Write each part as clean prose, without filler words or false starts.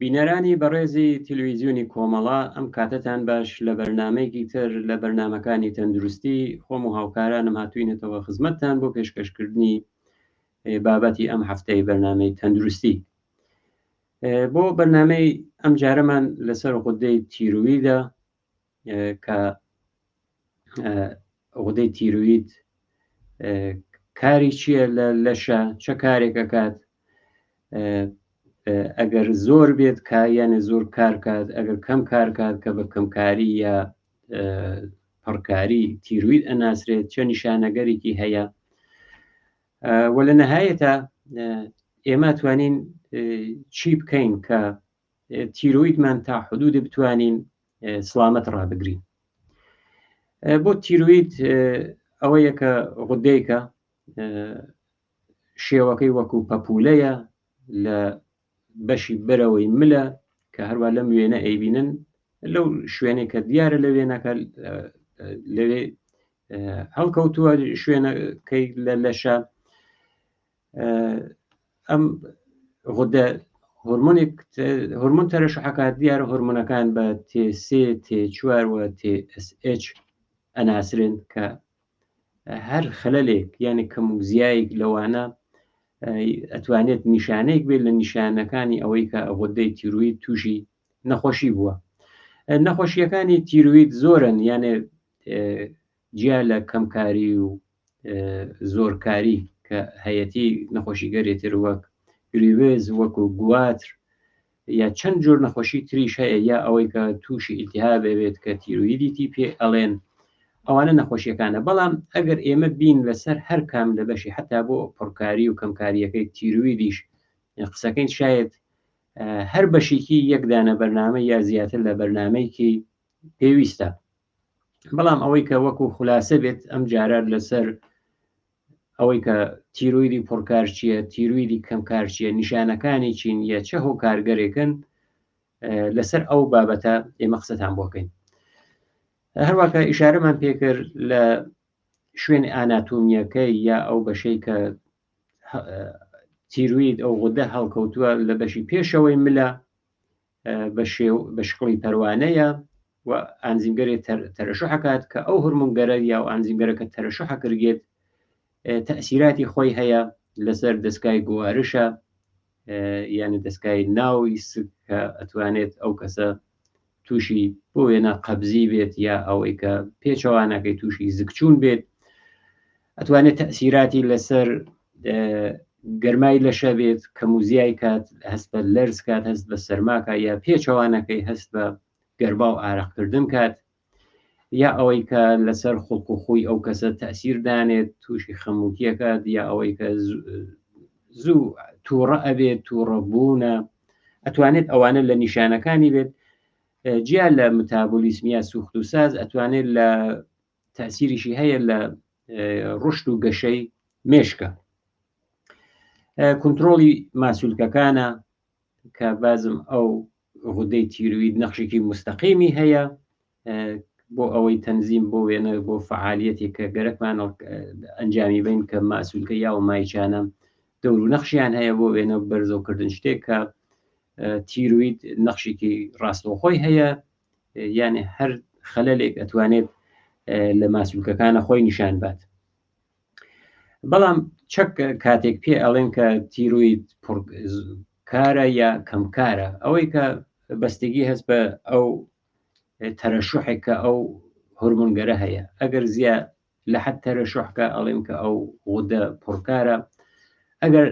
بینەرانی بەڕێزی تلویزیۆنی کۆمەڵە، ئەم کاتەتان باش. لە بەرنامەیەکی تر لە بەرنامەکانی تەندروستی، خۆم و هاوکارانم هاتووینەتەوە خزمەتتان بۆ پێشکەشکردنی بابەتی ئەم هەفتەی بەرنامەی تەندروستی. بۆ بەرنامەی ئەم جارەمان لەسەر غودەی تیرویدە، کە غودەی تیروید کاری چییە لە لەشە، چە کارێک ئەکات، ئەگەر زۆر بێت کا یانە زۆر کار کات، ئەگەر کەم کار کات کە بە کەمکاری یا پڕکاری تیروید ئەناسرێت، چە نیشانەگەرێکی هەیە. و لە نەهایەتە ئێمە توانین چی بکەین کە تیرۆیدمان تا حدودی بتوانین سڵامەت ڕابگرین. بۆ تیرۆید ئەوەیە کە غودەیەکە شێوەکەی وەکو پەپولەیە لە بەشی بەرەوەی ملە، کە هەروە لەم وێنە ئەیبینن، لەو شوێنێک کە دیارە لە وێنەکە لەوێ هەڵکەوتووە شوێنەکەی لە لەشە. ئەم غودە هۆرمۆنێک هۆرمۆن تەرەشحەکات، دیارە هۆرمۆنەکان بە تێسێ، تێ4 و TSH ئەناسرێن، کە هەر خەلەلێک یعنی کەم و زیایەک لەوانە ئەتوانێت نیشانەیەک بێت لە نیشانەکانی ئەوەی کە غودەی تیروید تووشی نەخۆشی بووە. نەخۆشیەکانی تیروید زۆرن، یانێ جیا لە کەمکاری و زۆرکاری کە هەیەتی، نەخۆشیگەری تر وەک گریوێز، وەکو گواتر یا چەند جۆر نەخۆشی تریش هەیە، یا ئەوەی کە تووشی ئیلتیهاب بێت کە تیرویدیتی پێ ئەڵێن. ئەوانە نەخۆشیەکانە. بەڵام ئەگەر ئێمە بین لەسەر هەر کام لە بەشی، حتا بۆ پڕکاری و کەمکاریەکەی تیرویدیش قسەکەین، شاید هەر بەشێکی یەکدانە بەرنامە یا زیاتر لە بەرنمەیەکی پێویستە. بەڵام ئەوەی کە وەکو خولاسە بێت ئەم جارە لەسەر ئەوەی کە تیرویدی پڕکار چییە، تیرویدی کەمکار چییە، نیشانەکانی چین یا چه هۆکارگەرێکن، لەسەر ئەو بابەتە ئێمە قسەتان بۆکەین. هەروەکە ئیشارەمان پێکرد لە شوێن ئاناتۆمیەکەی یا ئەو بەشەی کە تیروید ئەو غودە هەڵکەوتووە لە بەشی پێشەوەی ملە، بە شکڵی پەروانەیە و ئانزیمگەرێ تەرەشحەکات، کە ئەو هۆرمۆنگەرە یا ئانزیمگەرەکە تەرەشحە کردێت تەسیراتی خۆی هەیە لەسەر دەستگای گوارشە، یعنی دەستگای ناوی سک، کە ئەتوانێت ئەو کەسە تووشی بۆ وێنە قەبزی بێت یا ئەوەی کە پێچەوانەکەی تووشی زگچوون بێت. ئەتوانێت تەسیراتی لەسەر گەرمای لەشە بێت، کەم و زیای کات، هەست بە لەرز کات، هەست بە سەرماکە، یا پێچەوانەکەی هەست بە گەرما و ئارەقکردن کات، یا ئەوەی کە لەسەر خوڵق و خوی ئەو کەسە تەسیر دانێت، تووشی خەموکیەکات، یا ئەوەی کە زوو تووڕە ئەبێت، تووڕە بوونە. ئەتوانێت ئەوانە لە نیشانەکانی بێت. جیا لە متابۆلیسم یا سوخت و ساز، ئەتوانێت لە تەسیریشی هەیە لە ڕشت و گەشەی مێشکە، کنترۆڵی ماسولکەکانە، کە بازم ئەو غودەی تیروید نەخشێکی مستەقیمی هەیە بۆ ئەوەی تەنزیم بۆ وێنە بۆ فعالیەتێک کە گەرەکمان ئەنجامی بین، کە ماسولکە یا و مایچانە دەور و نەخشیان هەیە، بۆ وێنە بەرزەوکردن شتێک کە تیروید نەخشێکی ڕاستەوخۆی هەیە، یعنی هەر خەلەلێک ئەتوانێت لە ماسولکەکانە خۆی نیشان بات. بەڵام چەک کاتێک پێ ئەڵێن کە تیروید کارە یا کەمکارە، ئەوەی کە بەستگی هەست بە ئەو تەرەشحێک کە ئەو هۆرمۆنگەرە هەیە، ئەگەر زیاد لە حەد تەرەشحکە ئەڵێن کە ئەو غودە پڕکارە، ئەگەر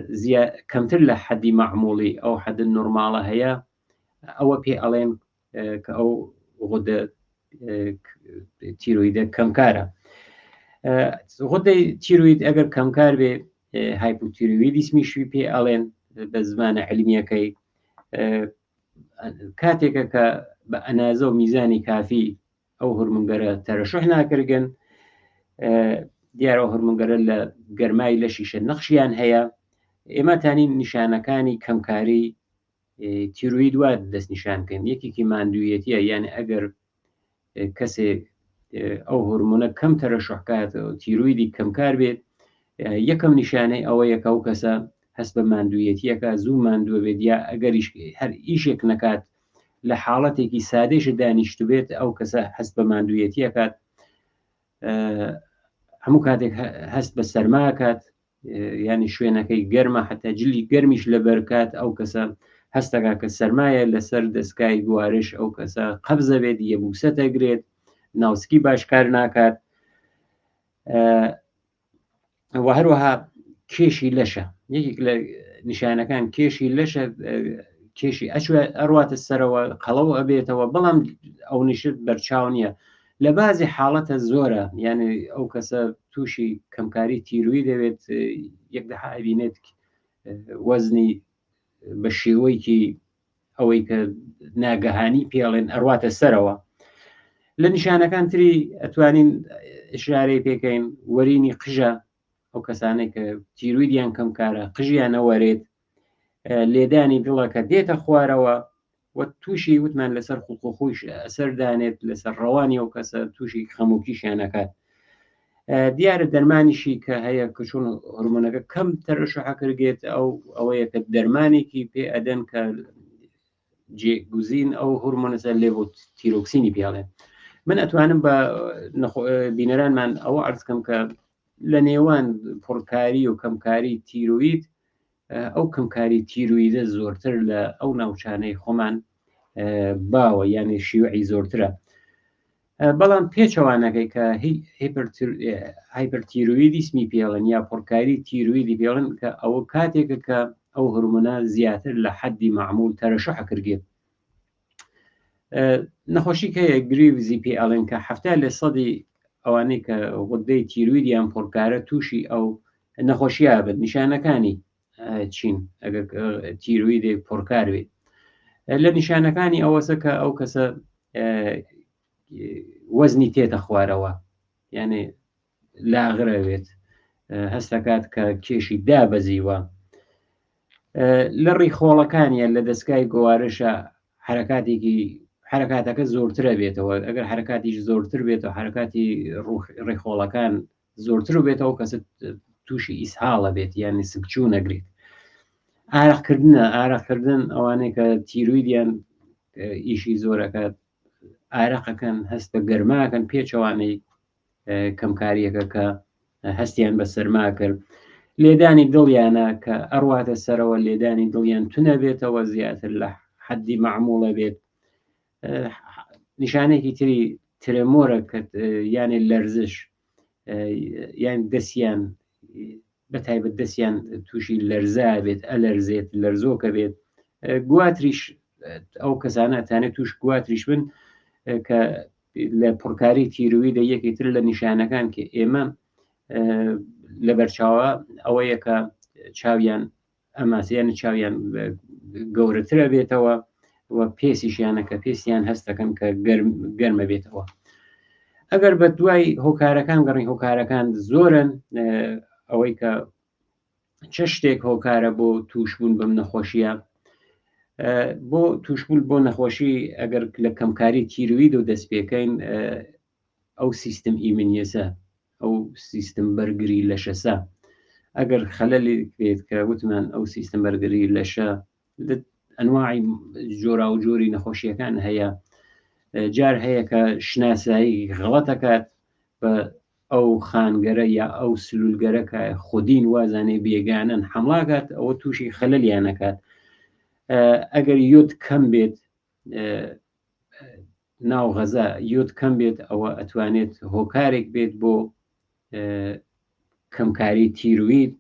کەمتر لە حەدی مەعمولی ئەو حەد نۆرماڵە هەیە، ئەوە پێ ئەڵێن کە ئەو غودە تیرۆیدە کەمکارە. غودەی تیرۆید ئەگەر کەمکار بێ هایپۆتیرۆیدیسمیشی پێ ئەڵێن بە زمانە علمیەکەی. کاتێکە کە بە ئەنازە و میزانی کافی ئەو هۆرمونگەرە تەرەشح ناکردن. دیارە هۆرمونگەرە لە گەرمای لەشیشە نەخشیان هەیە. ئێمە تانین نیشانەکانی کەمکاری تیروید وا دەستنیشان بکەین، یەکێکی ماندوویەتیە، یعنی ئەگەر کەسێک ئەو هۆرمونە کەم تەرەشحکات، تیرویدی کەمکار بێت، یەکەم نیشانەی ئەوە یەکە ئەو کەسە هەست بە ماندوویەتیەکە زوو ماندووە بێت یا ئەگەریش هەر ئیشێک نەکات لە حاڵەتێکی سادەیش دانیشتبێت ئەو کەسە هەست بە ماندوویەتیەکات. هەموو کاتێک هەست بە سەرماکات، ینی شوێنەکەی گەرمە حتا جلی گەرمیش لەبەرکات ئەو کەسە هەستەکە کە سەرمایە. لەسەر دەستگای گوارش ئەو کەسە قەبزە بێت، یەبوسە دەگرێت، ناوسکی باش کار ناکات. و هەروەها کێشی لەشە، یەکێک لە نیشانەکان کێشی لەشە، کێشی ئەچوە ئەڕواتە سەرەوە، قەڵەو ئەبێتەوە، بەڵام ئەو نیشت بەرچاو نییە. لە بازی حاڵەتە زۆرە، یعنی ئەو کەسە تووشی کەمکاری تیروی دەبێت، یەک دەها ئەبینێت وەزنی بە شێوەیەکی ئەوەی کە ناگەهانی پێڵێن ئەڕواتە سەرەوە. لە نیشانەکان تری ئەتوانین ئشارەی پێکەین وەرینی قژە، ئەو کەسانێک کە تیرویدیان کەمکارە قژیان نەوەرێت، لێدانی دڵەکە دێتە خوارەوە و تووشی وتمان لەسەر خوڵق و خۆیش ئەسەر دانێت، لەسەر ڕەوانی ئەو کەسە تووشی خەمۆکیشیان نەکات. دیارە دەرمانیشی کە هەیە کە چۆن هۆرمۆنەکە کەم تەرەشحەکردێت، ئەو ئەوەیە کە دەرمانێکی پێ ئەدەن کە جێگوزین ئەو هۆرمۆنەسە لێڤۆتیرۆکسینی پێڵێن. من ئەتوانم بە بینەرانمان ئەوە عەرز کەم کە لە نێوان پڕکاری و کەمکاری تیروید، ئەو کەمکاری تیرویدە زۆرتر لە ئەو ناوچانەی خۆمان باوە، یعنی شیوعی زۆرترە. بەڵام پێچەوانەکەی کە هایپەرتیرویدیسمی پێڵن یا پڕکاری تیرویدی پێڵن، کە ئەوە کاتێکە کە ئەو هۆرمۆنە زیاتر لە حەدی معمول تەرەشح کردێت. نەخۆشی هەیە گریڤزی پێ ئەڵێن کە 70% ئەوانەی کە غودەی تیرویدیان پڕکارە تووشی ئەو نەخۆشیە بن. نیشانەکانی چین ئەگەر تیرویدێک پڕکار بێت؟ لە نیشانەکانی ئەوەسە کە ئەو کەسە وەزنی تێتە خوارەوە، یعنی لاغرە بێت، هەستەکات کە کێشی دابەزیوە. لە ڕیخۆڵەکانیە لە دەستگای گوارشە حرکاتێکی حرکاتەکە زۆرترە بێتەوە. ئەگەر حرکاتیش زۆرتر بێتەوە، حرکاتی ڕیخۆڵەکان زۆرتر بێتەوە، کەسە تووشی ئیسهاڵە بێت، یعنی سکچوو نەگرێت. ئارەقکردنە، ئارەقکردن ئەوانەیە کە تیرویدیان ئیشی زۆرەکات ئارەقەکەن، هەست بە گەرماکەن، پێچەوانەی کەمکاریەکە کە هەستیان بە سەرما کرد. لێدانی دڵیانە کە ئەڕواتە سەرەوە، لێدانی دڵیان تونە بێتەوە، زیاتر لە حەدی معموڵە بێت. نیشانێکی تری ترێمۆرە کە یانێ لەرزش، یان دەستیان بە تایبەت دەستیان تووشی لەرزا بێت، ئەلەرزێت، لەرزۆکە بێت. گواتریش ئەو کەسانە ئەتانێت توش گواتریش بن کە لە پڕکاری تیرویدە. یەکی تر لە نیشانەکان کە ئێمە لە بەرچاوە ئەوەیە کە چاویان ئەماسییان چاویان گەورەترە بێتەوە و پێسیشیانە کە پێستیان هەستەکەن کە گەرمە بێتەوە. ئەگەر بە دوای هۆکارەکان گەڕین، هۆکارەکان زۆرن. ئەوەی کە چه شتێک هۆکارە بۆ تووشبوون بەم نەخۆشیە، بۆ تووشبوون بۆ نەخۆشی ئەگەر لە کەمکاری تیروید و دەست پێکەین، ئەو سیستم ئیمنیەسە، ئەو سیستم بەرگری لەشەسە، ئەگەر خەلەلی بێت کە وتمان ئەو سیستم بەرگری لەشە ئەنواعی جۆرا و جۆری نەخۆشیەکان هەیە. جار هەیە کە شناسایی غەڵەتەکات بە ئەو خانگەرە یا ئەو سلولگەرە کە خودین وازانێ بێگانن حملاکات، ئەوە تووشی خەلەلیانەکات. ئەگەر یۆد کەم بێت ناو غەزا، یۆد کەم بێت، ئەوە ئەتوانێت هۆکارێک بێت بۆ کەمکاری تیروید.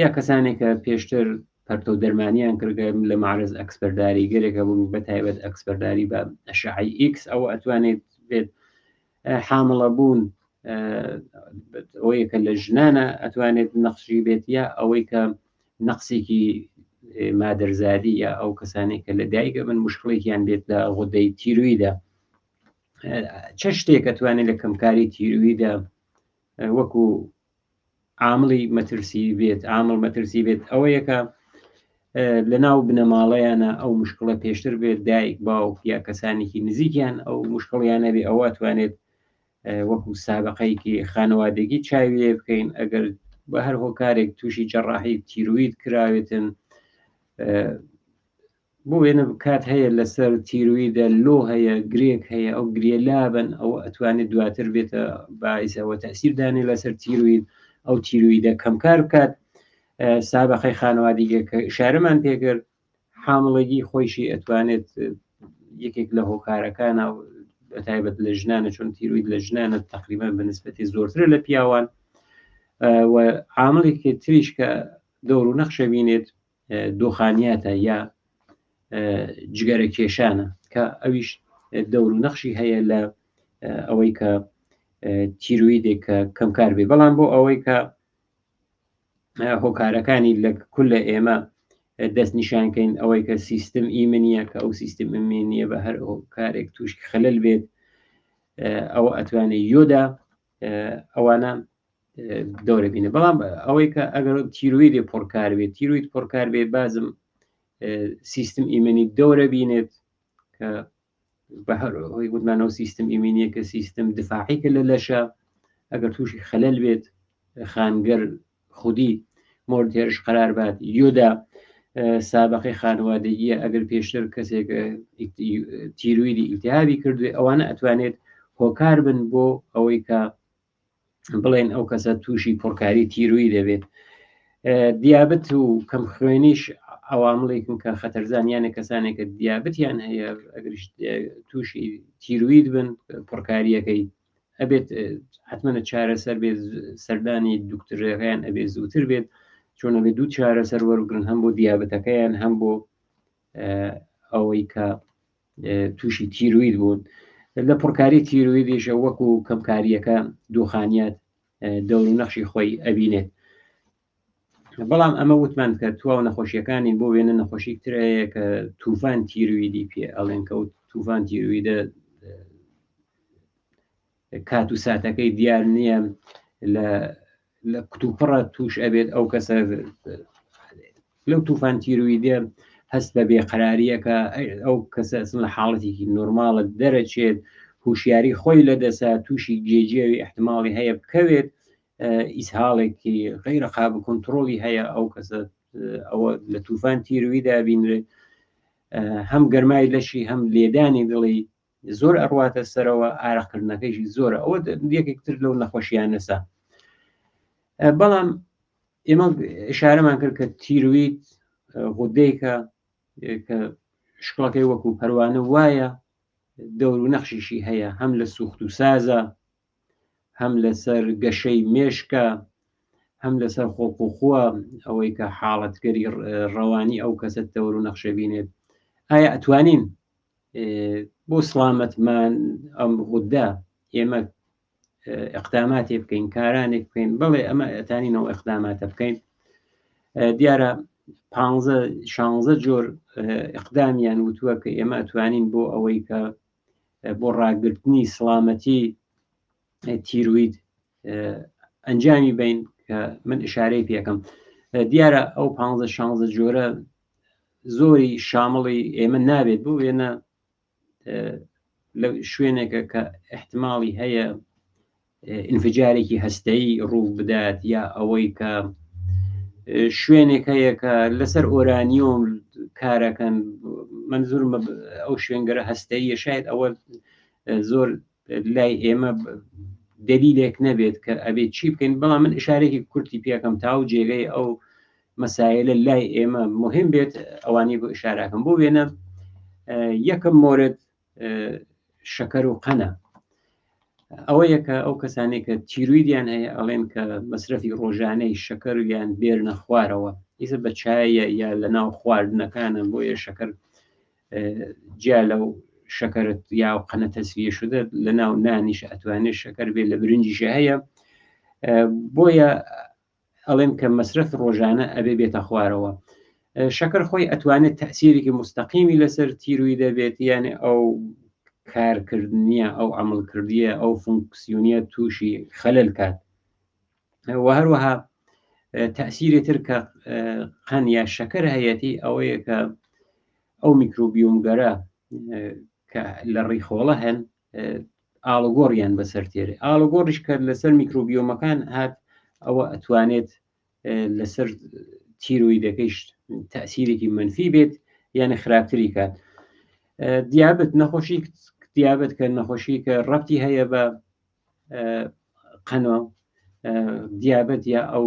یا کەسانێک کە پێشتر پەرتۆ دەرمانیان کردگە لە معرض ئەکسپەرداری گەلێکە بوون، بە تایبەت ئەکسپەرداری بە ئەشعی ئیکس، ئەوە ئەتوانێت بێت. حامڵە بوون ئەوەیە کە لە ژنانە ئەتوانێت نەخشی بێت، یا ئەوەی کە نەقسێکی مادەرزادی یا ئەو کەسانێک کە لە دایکە من مشکلێکیان بێت لە غودەی تیرویدا. چه شتێک ئەتوانێت لە کەمکاری تیرویدا وەکو عاملی مەترسی بێت؟ عامل مەترسی بێت ئەوەیە کە لە ناو بنەماڵەیانە ئەو مشکلە پێشتر بێت، دایک باوک یا کەسانێکی نزیکیان ئەو مشکڵیانە بێ، ئەوە توانێت وەکو سابقەیەکی خانەوادگی چاوی لێ بکەین. ئەگەر بە هەر هۆکارێک تووشی جەڕاحی تیروید کراوێتن، بۆ وێنە کات هەیە لەسەر تیرویدە لۆ هەیە، گرێک هەیە، ئەو گرێ لابن، ئەو ئەتوانێت دواتر بێتە باعیسەوە تەسیر دانێ لەسەر تیروید، ئەو تیرویدە کەمکار بکات. سابقەی خانەوادیگە کە ئشارەمان پێکرد، حامڵگی خۆیشی ئەتوانێت یەکێک لە هۆکارەکانە، بە تایبەت لە ژنانە، چون تیروید لە ژنانە تقریبا بە نسبەتی زۆرترە لە پیاوان. و عاملێکی تریش کە دەور و نەخشە بینێت دۆخانیاتە یا جگەرە کێشانە، کە ئەویش دەور و نەخشی هەیە لە ئەوەی کە تیرویدێک کە کەمکار بێ. بەڵام بۆ ئەوەی کە هۆکارەکانی لە کول لە ئێمە دەست نیشانکەین، ئەوەی کە سیستم ئیمنیە، کە ئەو سیستم ئیمنیە بە هەر هۆکارێک تووشی خەلل بێت، ئەوە ئەتوانێت یۆدا ئەوانە دەورە بینێ. بەڵام ئەوەی کە ئەگەر تیرویدی پڕکار بێت، تیروید پڕکار بێت، بازم سیستم ئیمنی دەورە بینێت، کە بە هەر هۆی وتمانەوە سیستم ئیمینیە کە سیستم دفاعی کە لە لەشە، ئەگەر تووشی خەلەل بێت، خانگەر خودی مۆرد هێرش قرار بات، یۆدا سابقەی خانوادەییە، ئەگەر پێشتر کەسێک تیرویدی ئیلتیهابی کردوێ، ئەوانە ئەتوانێت هۆکار بن بۆ ئەوەی کە بڵێن ئەو کەسە تووشی پڕکاری تیروی دەبێت. دیابەت و کەم خوێنیش ئەوامڵێکن کە خەتەرزان، یانە کەسانێک کە دیابەتیان هەیە ئەگەریش تووشی تیروید بن، پڕکاریەکەی ئەبێت حتممە چارەسەر بێت، سەردانی دکتۆرەکەیان ئەبێت زووتر بێت، چۆن ئەبێت دوو چارەسەر وەربگرن، هەم بۆ دیابەتەکەیان هەم بۆ ئەوەی کە تووشی تیروید بوون. لە پڕکاری تیرویدیشە وەکو کەمکاریەکە دوخانیات دەور و نەخشی خۆی ئەبینێت. بەڵام ئەمە وتمان کە تواو نەخۆشیەکانی، بۆ وێنە نەخۆشی تر هەیە کە توفان تیرویدی پێ ئەڵێن، کە توفان تیرویدە کات و ساتەکەی دیار نییە، لە کتوپڕە توش ئەبێت ئەو کەسە لەو توفان تیرویدە هەست بە بێقەراریەکە، ئەو کەسە ئەسڵ لە حاڵەتێکی نۆرماڵە دەرەچێت، هوشیاری خۆی لەدەسا، تووشی گێجیەوی احتماڵی هەیە بکەوێت، ئیسهاڵێکی غەیرە قابل کۆنترۆڵی هەیە ئەو کەسە، ئەوە لە توفان تیرویدا بینرێت. هەم گەرمای لەشی هەم لێدانی دڵی زۆر ئەڕواتە سەرەوە، ئارەقکردنەکەیشی زۆرە، ئەوە یەکێک تر لەو نەخۆشیانەسە. بەڵام ئێمە ئشارەمان کرد کە تیروید غودەیەکە کە شکڵەکەی وەکو پەروانە وایە، دەور و نەخشیشی هەیە، هەم لە سوخت و سازە، هەم لەسەر گەشەی مێشکە، هەم لەسەر خۆڵق و خووە، ئەوەی کە حاڵەتگەری ڕەوانی ئەو کەسە دەور و نەخشە بینێت. ئایا ئەتوانین بۆ سڵامەتمان ئەم غودە ئێمە اقداماتێ بکەین، کارانێک بکەین؟ بەڵێ، ئەمە ئەتانینەوە اقداماتە بکەین. دیارە 16 جۆر اقدامیان وتووە کە ئێمە ئەتوانین بۆ ئەوەی کە بۆ ڕاگرتنی سڵامەتی تیروید ئەنجامی بین، کە من ئشارەی پێکەم. دیارە ئەو 15 16 جۆرە زۆری شامڵی ئێمە نابێت، بۆ وێنە لە شوێنێکە کە احتماڵی هەیە ئینفجارێکی هەستەیی ڕوو بدات، یا ئەوەی کە شوێنێک هەیە کە لەسەر ئۆرانیۆم کارەکەن، منزورمە ئەو شوێنگەرە هەستەیە، شاید ئەوە زۆر لای ئێمە دلیلێک نەبێت کە ئەبێت چی بکەین. بەڵام من ئشارێکی کورتی پێکەم تا و جێگەی ئەو مەسایلە لای ئێمە مهم بێت ئەوانی بۆ ئشاراکەم. بۆ وێنە یەکەم مۆرد شەکەر و قەنە، ئەوەیە کە ئەو کەسانێک کە تیرویدیان هەیە ئەڵێن کە مەسرەفی ڕۆژانەی شەکەریان بێرنە خوارەوە، ئیسە بە چایە یا لە ناو خواردنەکانە، بۆیە شەکەر جیا لەو شەکەرت یا قەنە تەسویە شدە لە ناو نانیش ئەتوانێت شەکەر بێ، لە برنجیشە هەیە، بۆیە ئەڵێن کە مەسرەف ڕۆژانە ئەبێ بێتە خوارەوە. شەکر خۆی ئەتوانێت تەسیرێکی مستەقیمی لەسەر تیروی دەبێت، یعنی ئەو کارکردنیە، ئەو عملکردیە، ئەو فونکسیۆنیە تووشی خەلل کات. و هەروەها تەسیری تر کە قەن یا شەکر هەیەتی ئەوەیە کە ئەو میکرۆبیۆمگەرە کە لە ڕیخۆڵە هەن ئاڵوگۆڕیان بەسەر تێرێ، ئاڵوگۆڕیش کە لەسەر میکرۆبیۆمەکان هات. ئەوە ئەتوانێت لەسەر تیرۆیدەکەیش تەسیرێکی منفی بێت یعنی خراپتری کات. دیابت، نەخۆشی دیابت کە نەخۆشی کە ڕەتی هەیە بە قەنۆ، دیابت یا ئەو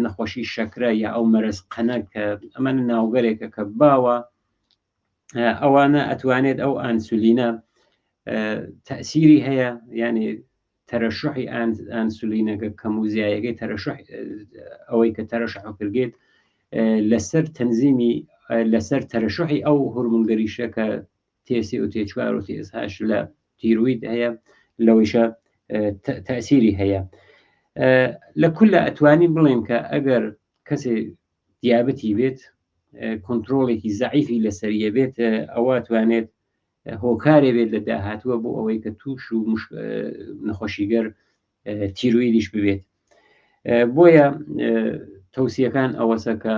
نەخۆشی شەکرە یا ئەو مەرز قەنە کە ئەمە ناوگەرێکە کە باوە، ئەوانە ئەتوانێت ئەو ئەنسولینە تەسیری هەیە، یعنی تەرەشوحی ئەنسولینەکە کەم و زیایەکەی تەرەشوح، ئەوەی کە تەرەشح کردێت لەسەر تەنزیمی لەسەر تەرەشوحی ئەو هۆرمونگەریشە کە تێسی و تێچوار و تێسهاش لە تیروید هەیە، لەوەیشە تەسیری هەیە. لە کولە ئەتوانین بڵێن کە ئەگەر کەسێ دیابەتی بێت، کۆنتترۆڵێکی زەعیفی لەسەریە بێت، ئەوە توانێت هۆکارێ بێت لە داهاتووە بۆ ئەوەی کە تووش و نەخۆشیگەر تیرویدیش ببێت. بۆیە تەوسیەکان ئەوەسە کە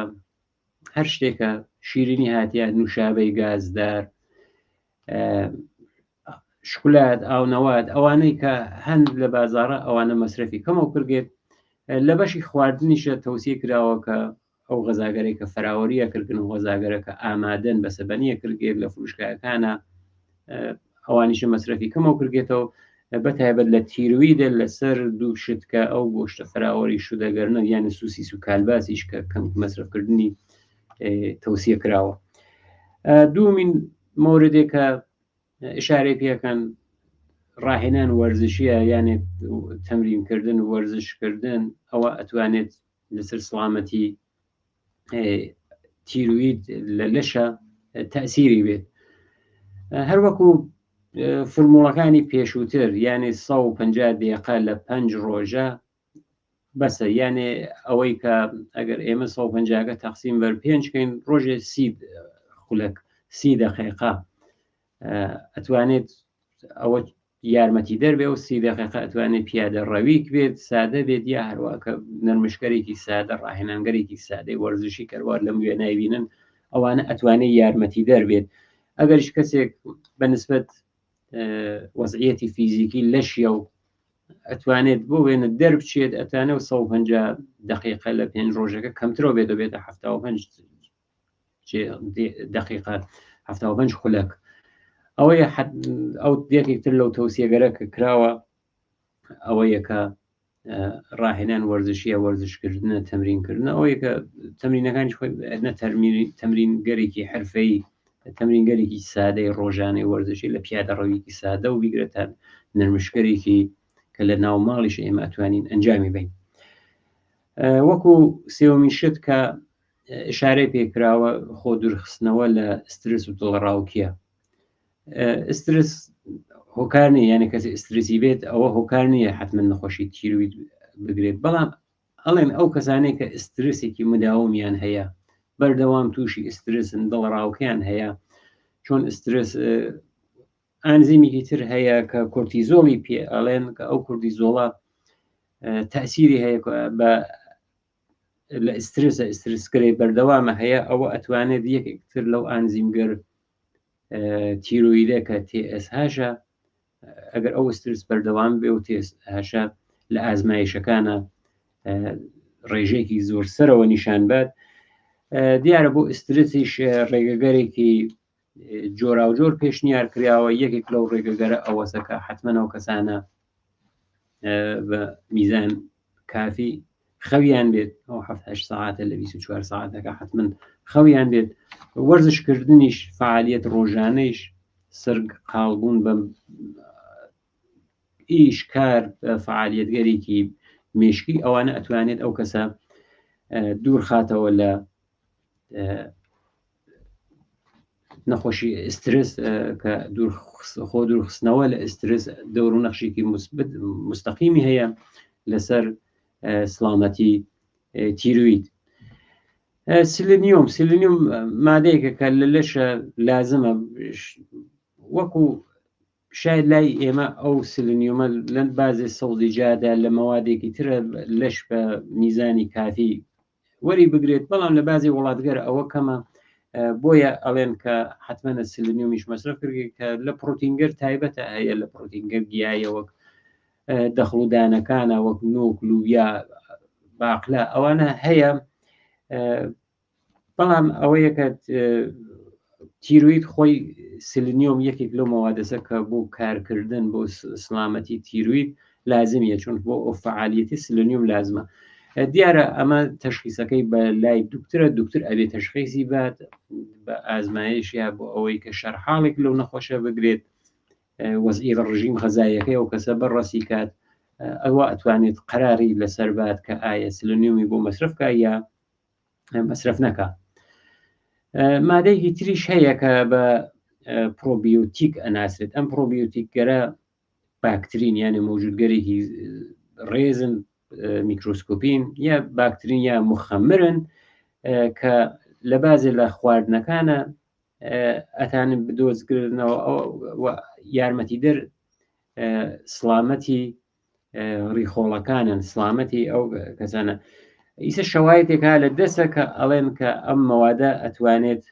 هەر شتێکە شیرینی هاتیە، نوشابەی گازدار، شکلات، ئاونەوات، ئەوانەی کە هەند لە بازارە ئەوانە مەسرەفی کەمەوە کردێت. لە بەشی خواردنیشە تەوسیە کراوە کە ئەو غەزاگەرێک کە فراوەریە کردن و غەزاگەرە کە ئامادەن بەسەبەنیە کردێت لە فروشگاکانە، ئەوانیشە مەسرەفی کەمەوە کردێتەوە، بە تایبەت لە تیرویدە لەسەر دوو شت کە ئەو گۆشتە فراوەری شودەگەرنە، یعنی سوسیس و کالباسیش کە کەم مەسرەفکردنی تەوسیە کراوە. دومین مۆردێکە ئشارەی پێکەن ڕاهێنان وەرزشیە، یانێ تەمرینکردن و وەرزشکردن، ئەوە ئەتوانێت لەسەر سڵامەتی تیروید لە لەشە تەسیری بێت. هەروەکو فرموڵەکانی پێشووتر، یانێ 150 دقیقە لە 5 ڕۆژە بەسە، یانێ ئەوەی کە ئەگەر ئێمە 150 تەقسیم بەر پێنج کەین ڕۆژێ 30 خولەک 30 دقیقە ئەتوانێت ئەوە یارمەتی دەربێ و 30 دقیقە ئەتوانێت پیادە ڕەویک بێت، سادە بێت، یا هەروە کە نەرمشکەرێکی سادە، ڕاهێنانگەرێکی سادەی وەرزشی کەروار لەم وێ نایبینن، ئەوانە ئەتوانێت یارمەتی دەربێت. ئەگەریش کەسێک بە نسبەت وەزعیەتی فیزیکی لەشیە و ئەتوانێت بۆ وێنە دەربچێت، ئەتوانێت 150 دقیقە لە پێنج ڕۆژەکە کەمترەوە بێت، دەبێتە 75 دقیقە، 75 خولەک. ئەوەیە ئەو یەکێک تر لەو تەوسیەگەرە کە کراوە ئەوەیە کە ڕاهێنان وەرزشیە، وەرزشکردنە، تەمرینکردنە. ئەوەیە کە تەمرینەکانی خۆی نە تەمرینگەرێکی حرفەی، تەمرینگەرێکی سادەی ڕۆژانەی وەرزشی لە پیادە ڕەویەکی سادە و بیگرە تا نەرمشکەرێکی کە لە ناو ماڵیش ئێمە ئەتوانین ئەنجامی بین. وەکو سێوەمین شت کە ئشارەی پێکراوە خۆ دوورخستنەوە لە ئسترس و دڵەڕاوکیە. ئسترس هۆکار نییە، یعنی کەسی ئسترسی بێت ئەوە هۆکار نییە حتمما نەخۆشی تیروید بگرێت، بەڵام ئەڵێن ئەو کەسانەی کە ئسترسێکی مداومیان هەیە، بەردەوام تووشی ئسترسن، دڵەڕاوکیان هەیە، چۆن ئسترس ئەنزیمێکی تر هەیە کە کۆرتیزۆڵی پێ ئەڵێن، کە ئەو کۆرتیزۆڵە تەسیری هەیە بە لە ئسترسە، ئسترسکرێ بەردەوامە هەیە، ئەوە ئەتوانێت یەکێک تر لەو ئەنزیمگەر تیرۆیدە کە TSH، ئەگەر ئەو ئسترس بەردەوام بێ و TSH لە ئازمایشەکانە ڕێژەیەکی زۆر سەرەوە نیشان بات. دیارە بۆ ئسترسیش ڕێگەگەرێکی جۆراوجۆر پێشنیار کراوە. یەکێک لەو ڕێگەگەرە ئەوەسە کە حتمما ئەو کەسانە بە میزان کافی خەویان بێت، ئەو 7 ساعتە لە 24 ساعتەکە حتمما خەویان بێت، وەرزشکردنیش، فعالیت ڕۆژانەیش، سەرگ قاڵبوون بە ئیش کار، فعالیتگەرێکی مێشکی، ئەوانە ئەتوانێت ئەو کەسە دوور خاتەوە لە نەخۆشی ئسترس، کە خۆ دوورخستنەوە لە ئسترس دەور و نەخشێکی مستەقیمی هەیە لەسەر سلامەتی تیروید. سیلینیوم، سیلینیوم مادەیەکە کە لە لەشە لازمە، وەکو شاید لای ئێمە ئەو سیلینیومە لە بازێ سەوزی جادا لە مەوادێکی ترە لەش بە میزانی کافی وەری بگرێت، بەڵام لە بازی وڵاتگەر ئەوە کەمە، بۆیە ئەڵێن کە حتممە سیلینیومیش مەسرەف کردێت کە لە پرۆتینگەر تایبەتە هەیە، لە پرۆتینگەر گیایە وەک دەخڵودانەکانە، وەک نۆک، لوبیا، باقلە ئەوانە هەیە بەڵام ئەوەیە کە تیروید خۆی سلنیۆم یەکێک لەو مەوادەسە کە بۆ کارکردن بۆ سلامەتی تیروید لازمیە چون بۆ ئەو فعالیەتی سلنیوم لازمە دیارە ئەمە تەشخیسەکەی بە لای دکترە دکتر ئەبێ تەشخیسی بات بە ئازمایش یا بۆ ئەوەی کە شەرحاڵێک لەو نەخۆشە بگرێت وەزعی ڕژیم غەزایەکەی ئەو کەسە بەڕەسی کات ئەوە ئەتوانێت قەراری لەسەر بات کە ئایا سلنیومی بۆ مەسرف کا یا مەسرف نەکا. مادەیەکی تریش هەیە کە بە پرۆبیۆتیک ئەناسرێت. ئەم پرۆبیۆتیکگەرە باکترین یانە مەوجودگەرێکی ڕێزن میکرۆسکۆپین یا باکترین یا مخەمرن کە لە بازێ لە خواردنەکانە ئەتانن بدۆزگرنەوە یارمەتیدەر سڵامەتی ڕیخۆڵەکانن سڵامەتی ئەو کەسانە ئیسە شەوایەتێکا لە دەسە کە ئەڵێن کە ئەم مەوادە ئەتوانێت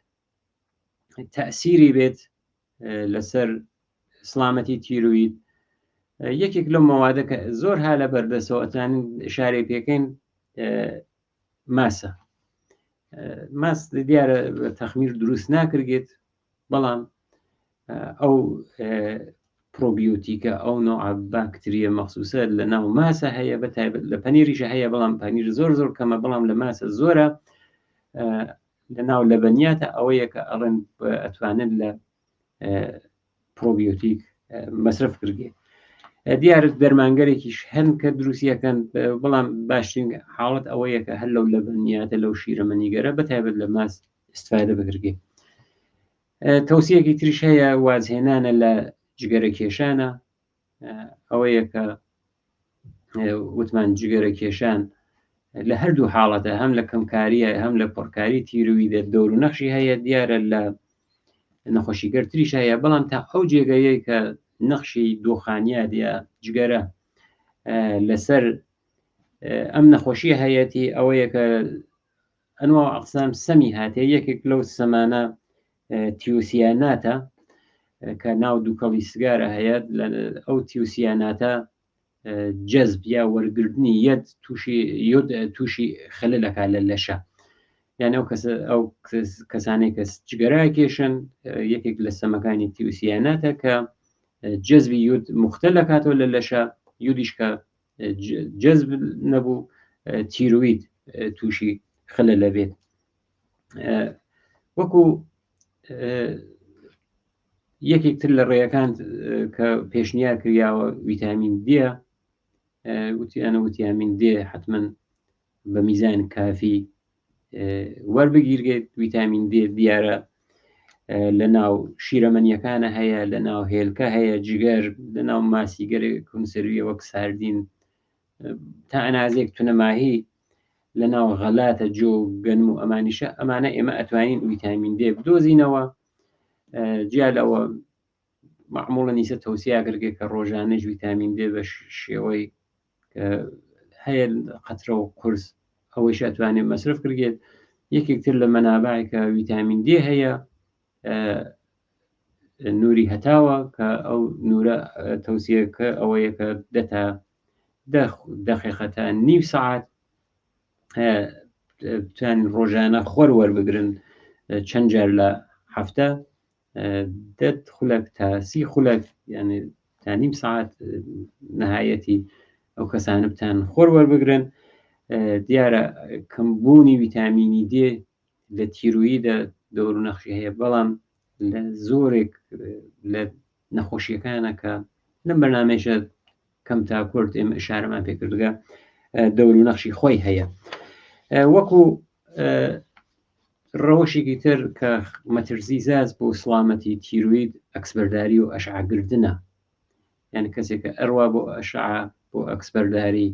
تەسیری بێت لەسەر سڵامەتی تیروید یەکێک لەو مەوادە کە زۆر ها لە بەردەسەوە ئەتوانین شارێ پێکەین ماسە ماس دیارە تەخمیر دروست ناکرگێت بەڵام ئەو پرۆبیۆتیکە ئەو نوع باکتریە مەخصوصە لە ناو ماسە هەیە بە تایبەت لە پەنیریشە هەیە بەڵام پەنیر زۆر زۆر کەمە بەڵام لە ماسە زۆرە لە ناو لەبەنیاتە ئەوەیە کە ئەڵێن ئەتوانن لە پرۆبیۆتیک مەسرف کردێ دیارە دەرمانگەرێکیش هەن کە دروستیەکەن بەڵام باشترین حاڵەت ئەوەیە کە هەر لەو لەبەنیاتە لەو شیرەمەنیگەرە بە تایبەت لە ماست استفادە بکرگێ تەوسیەکی تریش هەیە وازهێنانە لە جگەرە کێشانە ئەوەیە کە وتمان جگەرە کێشان لە هەردوو حاڵەتە هەم لە کەمکاریە هەم لە پڕکاری تیروی دە دەور و نەخشی هەیە دیارە لە نەخۆشیگەرتریش هەیە بەڵام تا ئەو جێگەیە کە نەخشی دۆخانیات یا جگەرە لەسەر ئەم نەخۆشی هەیەتی ئەوەیە کە ئەنوا و ئەقسام سەمی هاتێ یەکێک لەو سەمانە تیوسیاناتە کە ناو دووکەڵی سگارە هەیە ئەو تیوسیاناتە جەزب یا وەرگرتنی یەت تووشی یۆد تووشی خەلەلەکە لە لەشە یان ئەو کەس ئەو کەسانێک کە جگەرا کێشن یەکێک لە سەمەکانی تیوسیاناتە کە جەزبی یود مختل لەکاتەوە لە لەشە یودیش کە جەزب نەبوو تیروید تووشی خلە لەبێت وەکو یەکێک تر لە ڕێیەکان کە پێشنیار کریاوە ویتامین دیە وتیانە وتیامین دێ حتمما بە میزان کافی وەربگیرێت ویتامین دێ دیارە لە ناو شیرەمەنیەکانە هەیە لە ناو هێلکە هەیە جگەر لە ناو ماسیگەرێک کونسەرویە وەک ساردین تا ئەنازێک تونەماهی لە ناو غەلاتە جۆ گەنم و ئەمانیشە ئەمانە ئێمە ئەتوانین ویتامین دێ بدۆزینەوە جیا لەوە معموڵە نیسە تەوسیا کردگێ کە ڕۆژانەش ویتامین دێ بە شێوەی هەیە قەترە و قورس ئەوەیش ئەتوانێت مەسرف کردێت یەکێک تر لە مەنابعی کە ویتامین دێ هەیە نوری هەتاوە کە ئەو نورە تەوسیەکە ئەوەیە کە دەتا دقیقە تا نیو سەعات بتوانن ڕۆژانە خۆر وەربگرن چەند جار لە هەفتە دە خولەک تا سی خولەک یعنی تا نیم ساعت نهایەتی ئەو کەسانە بتان خۆر وەربگرن دیارە کەمبوونی ویتامینی دێ لە تیرویدە دەور و نەخشی هەیە بەڵام لە زۆرێک لە نەخۆشیەکانە کە لەم بەرنمەیشە کەم تا کورت ئێمە ئشارەمان پێکردگە دەور و نەخشی خۆی هەیە وەکو ڕەوشێکی تر کە مەترسی زاز بۆ سڵامەتی تیروید ئەکسبەرداری و ئەشعگردنە یعنی کەسێک کە ئەروا بۆ ئەشع بۆ ئەکسبەرداری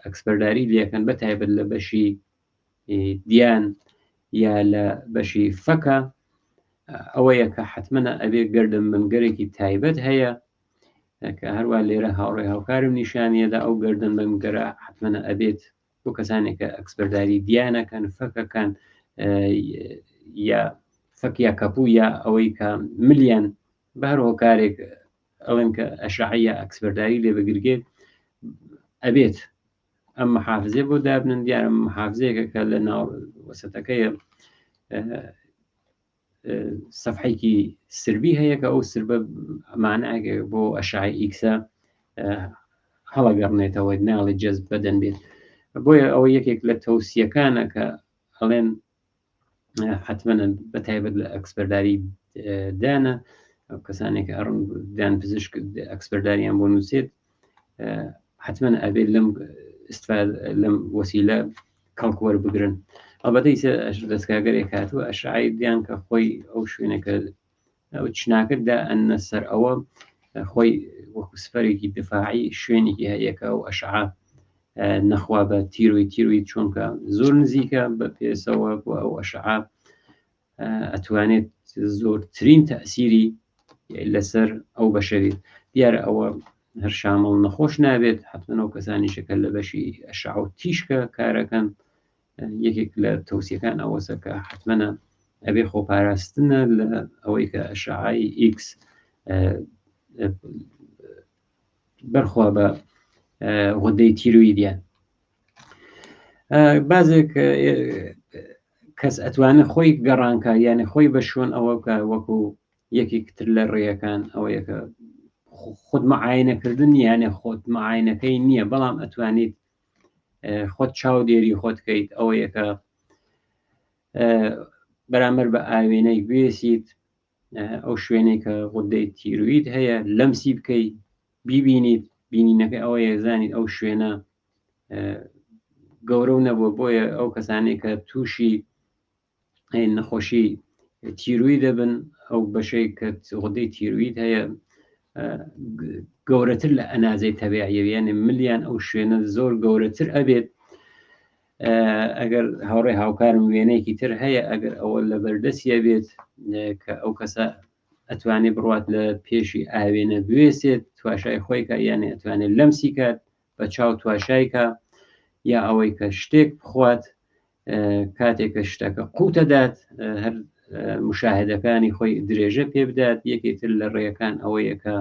ئەکسبەرداری لەکەن بە تایبەت لە بەشی دیان یا لە بەشی فەکە ئەوەیە کە حتممە ئەبێ گردن بنگەرێکی تایبەت هەیە کە هەروە لێرە هاوڕێ هاوکارم نیشانیەدا ئەو گردن بنگەرە حتممە ئەبێت بۆ کەسانێک کە ئەکسبەرداری دیانەکەن فەکەکان یا فەک یا کەپوو یا ئەوەی کە ملیان بە هەر هۆکارێک ئەڵێن کە ئەشعە یا ئەکسبەرداری لێ بگرگێت ئەبێت. ئەم محافزێ بۆ دابنن. دیارە محافزەیەکە کە لە ناو وەسەتەکەیە سەفحێکی سربی هەیە کە ئەو سربە مانایەکە بۆ ئەشعەی ئیکسە هەڵەگەڕنێتەوە، ناڵێ جەزب بەدەن بێت. بۆیە ئەوە یەکێک لە تەوسیەکانە کە ئەڵێن حتمما بە تایبەت لە ئەکسپەرداری دانە، ئەو کەسانێک ئەڕن دان پزیشک ئەکسپەرداریان بۆ نووسێت، حتمما ئەبێت لەم استفاد لەم وەسیلە کەڵک وەربگرن. ئەڵبەتە ئیسە دەستگاگەرێک هاتووە ئەشعەی دیان کە خۆی ئەو شوێنەکە ئەو چناکە دا ئەنە سەر ئەوە خۆی وەکو سفەرێکی دفاعی شوێنێکی هەیە کە ئەو ئەشعە نەخوا بە تیروی تیروی، چونکە زۆر نزیکە بە پێسەوە بۆ ئەو ئەشعە ئەتوانێت زۆرترین تەسیری لەسەر ئەو بەشەوێت. دیارە ئەوە هەر شامڵ نەخۆش نابێت، حتمما ئەو کەسانیشە کە لە بەشی ئەشعە و تیشکە کارەکەن، یەکێک لە تەوسیەکان ئەوەسە کە حتمما ئەبێ خۆپاراستنە لە ئەوەی کە ئەشعای ئیکس بەرخوا بە غدەی تیرویدیان. بازێک کەس ئەتوانێت خۆی گەڕانکە، یعنی خۆی بە شوێن ئەوە بکە، وەکو یەکێک تر لە ڕێیەکان ئەوەیەکە خود معاینەکردن، یانە خۆت معاینەکەی نییە، بەڵام ئەتوانیت خۆت چاودێری خۆت کەیت. ئەوەیەکە بەرامبەر بە ئاوێنەی گوێسیت ئەو شوێنێک کە غودەی تیروید هەیە لەمسی بکەیت، بیبینیت، بینینەکە ئەوەیە زانیت ئەو شوێنە گەورە و نەبووە. بۆیە ئەو کەسانێک کە تووشی نەخۆشی تیروی دەبن، ئەو بەشەی کە غودەی تیروید هەیە گەورەتر لە ئەنازەی تەبیعیە، یعنی ملیان ئەو شوێنە زۆر گەورەتر ئەبێت. ئەگەر هاوڕێ هاوکارم وێنەیەکی تر هەیە، ئەگەر ئەوە لە بەردەستیە بێت کە ئەو کەسە ئەتوانێت بڕوات لە پێشی ئاوێنە بوێسێت، تواشای خۆی کە، یعنی ئەتوانێت لەمسی کات بە چاو تواشای کە، یا ئەوەی کە شتێک بخوات کاتێک کە شتەکە قوتەدات هەر مشاهدەکانی خۆی درێژە پێ بدات. یەکێتر لە ڕێیەکان ئەوەیە کە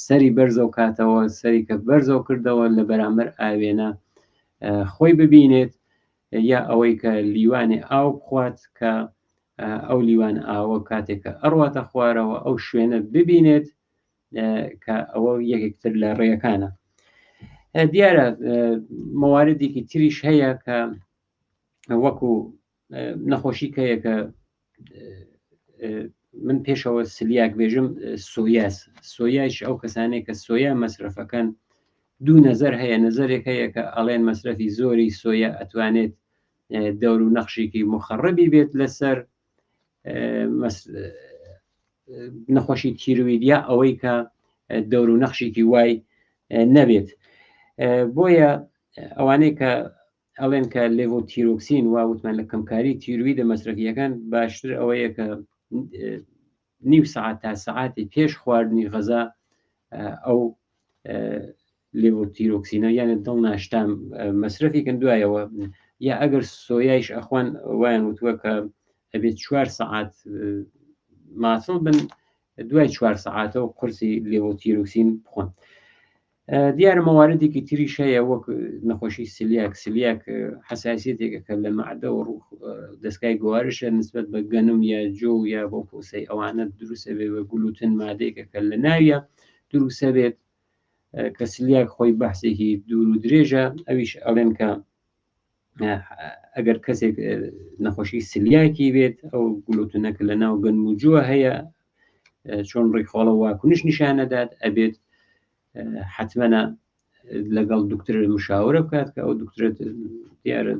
سەری بەرزەو کاتەوە، سەری کە بەرزەو کردەوە لە بەرامبەر ئاوێنە خۆی ببینێت، یا ئەوەی کە لیوانێ ئاو بخوات کە ئەو لیوان ئاوە کاتێک کە ئەڕواتە خوارەوە ئەو شوێنە ببینێت، کە ئەوە یەکێکتر لە ڕێیەکانە. دیارە مەواردێکی تریش هەیە کە وەکو نەخۆشی کەیە کە من پێشەوە سلیاک بێژم سۆیاس، سۆیایش ئەو کەسانێک کە سۆیا مەسرەفەکەن دوو نەزەر هەیە. نەزەرێک هەیە کە ئەڵێن مەسرەفی زۆری سۆیا ئەتوانێت دەور و نەخشێکی مخەڕبی بێت لەسەر نەخۆشی تیرویدیا، ئەوەی کە دەور و نەخشێکی وای نەبێت. بۆیە ئەوانەی کە ئەڵێن کە لێڤۆتیرۆکسین وا وتمان لە کەمکاری تیرویدە مەسرەفیەکان باشتر ئەوەیە کە نیو سەعات تا سەعاتی پێش خواردنی غەزا ئەو لێڤۆتیرۆکسینە یانە دڵ ناشتان مەسرەفیکن دوایەوە، یا ئەگەر سۆیایش ئەخوان وایان وتووە کە ئەبێت 4 سەعات ماسڵ بن، دوای 4 سەعاتەوە قورسی لێڤۆتیرۆکسین بخۆن. دیارە مەواردێکی تریش هەیە وەک نەخۆشی سلیاک. سلیاک حساسیەتێکە کە لە مەعدە و دەستگای گوارشە نسبەت بە گەنم یا جۆ یا بۆ پۆسەی ئەوانە دروستە بێ بە گلوتن، مادەیەکە کە لە ناویە دروستە بێت کە سلیاک خۆی بەحسێکی دوور و درێژە. ئەویش ئەڵێن کە ئەگەر کەسێک نەخۆشی سلیاکی بێت ئەو گلوتنە کە لە ناو گەنم و جووە هەیە چۆن ڕیخۆڵە واکنش نیشانەدات، ئەبێت حتممە لەگەڵ دکتۆر مشاورە بکات کە ئەو دکتۆر دیارە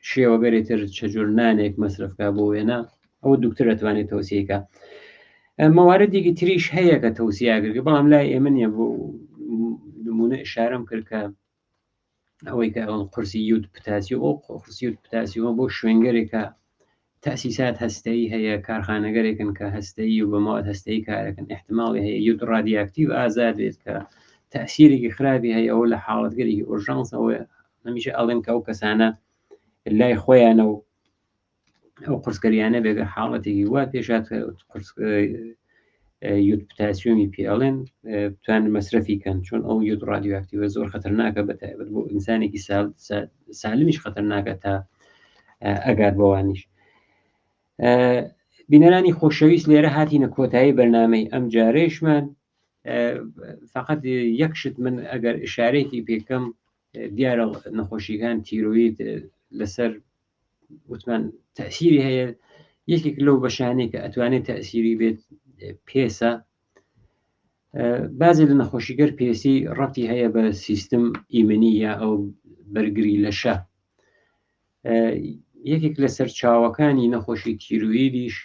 شێوەگەری تر چجور نانێک مەسرفکە بۆ وێنە ئەو دکتۆر دەتوانێت تەوسیەکە. مەواردێکی تریش هەیە کە تەوسیاگرگە، بەڵام لای ئێمە نییە. بۆ نمونە ئشارەم کرد کە ئەوەی کە ئەوەن قورسی یود پتاسیۆم، ئەو قورسی یود پتاسیۆمە بۆ شوێنگەرێکە تەسیسات هەستەیی هەیە، کارخانەگەرێکن کە هەستەیی و بە مواد هەستەیی کارەکەن، احتماڵی هەیە یود ڕادیاکتیو ئازاد بێت کە تەسیرێکی خراپی هەیە. ئەوە لە حاڵەتگەرێکی ئۆرژانس ئەوە هەمیشە ئەڵێن کە ئەو کەسانە لای خۆیانە و ئەو قورسکەریانە بێگە حاڵەتێکی وا پێشات قورس یود پتاسیۆمی پێ ئەڵێن بتوانن مەسرەفی کەن چۆن ئەو یود ڕادیۆاکتیوە زۆر خەتەرناکە بە تایبەت بۆ ئینسانێکی سالمیش خەتەرناکە تا ئەگات بەوانیش. بینەرانی خۆشەویست لێرە هاتینە کۆتایی بەرنامەی ئەم جارەیشمان. فقط یەک شت من ئەگەر ئشارەیەکی پێکەم، دیارە نەخۆشیەکان تیرۆید لەسەر وتمان تەسیری هەیە، یەکێک لەو بەشانەی کە ئەتوانێت تەسیری بێت پێسە. بازێ لە نەخۆشیگەر پێسی ڕەتی هەیە بە سیستم ئیمنی یا ئەو بەرگری لەشە. یەکێک لە سەرچاوەکانی نەخۆشی تیرویدیش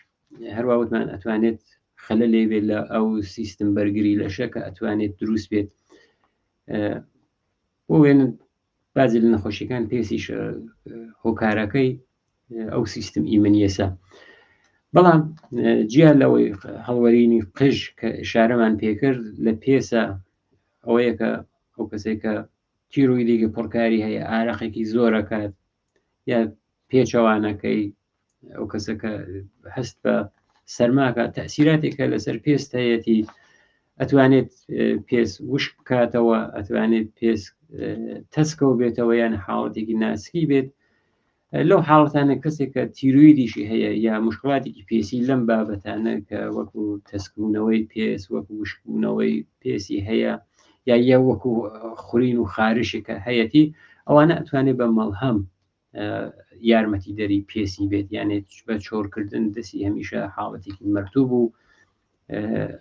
هەروە وتمان ئەتوانێت خەلە لێ بێت لە ئەو سیستم بەرگری لەشە کە ئەتوانێت دروست بێت. بۆ وێنە بازی لە نەخۆشیەکان پێسیش هۆکارەکەی ئەو سیستم ئیمنیەسە. بەڵام جیا لەوەی هەڵوەرینی قژ کە ئشارەمان پێکرد لە پێسە، ئەوەیە کە ئەو کەسێک کە تیرۆیدێکی پڕکاری هەیە ئارەقێکی زۆرەکات، یا پێچەوانەکەی ئەو کەسەکە هەست بە سەرماکە، تەسیراتێکە لەسەر پێست هەیەتی، ئەتوانێت پێست وشک بکاتەوە، ئەتوانێت پێست تەسکەوە بێتەوە یان حاڵەتێکی ناسکی بێت. لەو حاڵەتانە کەسێک کە تیرویدیشی هەیە یا مشکلاتێکی پێسی لەم بابەتانە کە وەکو تەسکبوونەوەی پێست، وەکو وشکبوونەوەی پێسی هەیە، یا یە وەکو خورین و خارشێکە هەیەتی، ئەوانە ئەتوانێت بە مەڵهەم یارمەتی دەری پێسی بێت، یانێ بە چۆرکردن دەسی هەمیشە حاڵەتێکی مەرتوب و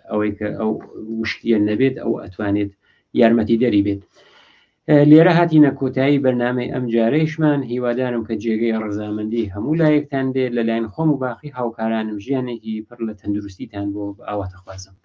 ئەوەی کە ئەو وشکیە نەبێت، ئەو ئەتوانێت یارمەتی دەری بێت. لێرە هاتینە کۆتایی بەرنامەی ئەم جارەیشمان. هیوادارم کە جێگەی ڕەزامەندی هەموو لایەکتان بێت. لەلایەن خۆم و باقی هاوکارانم ژیانێکی پڕ لە تەندروستیتان بۆ ئاواتەخوازم.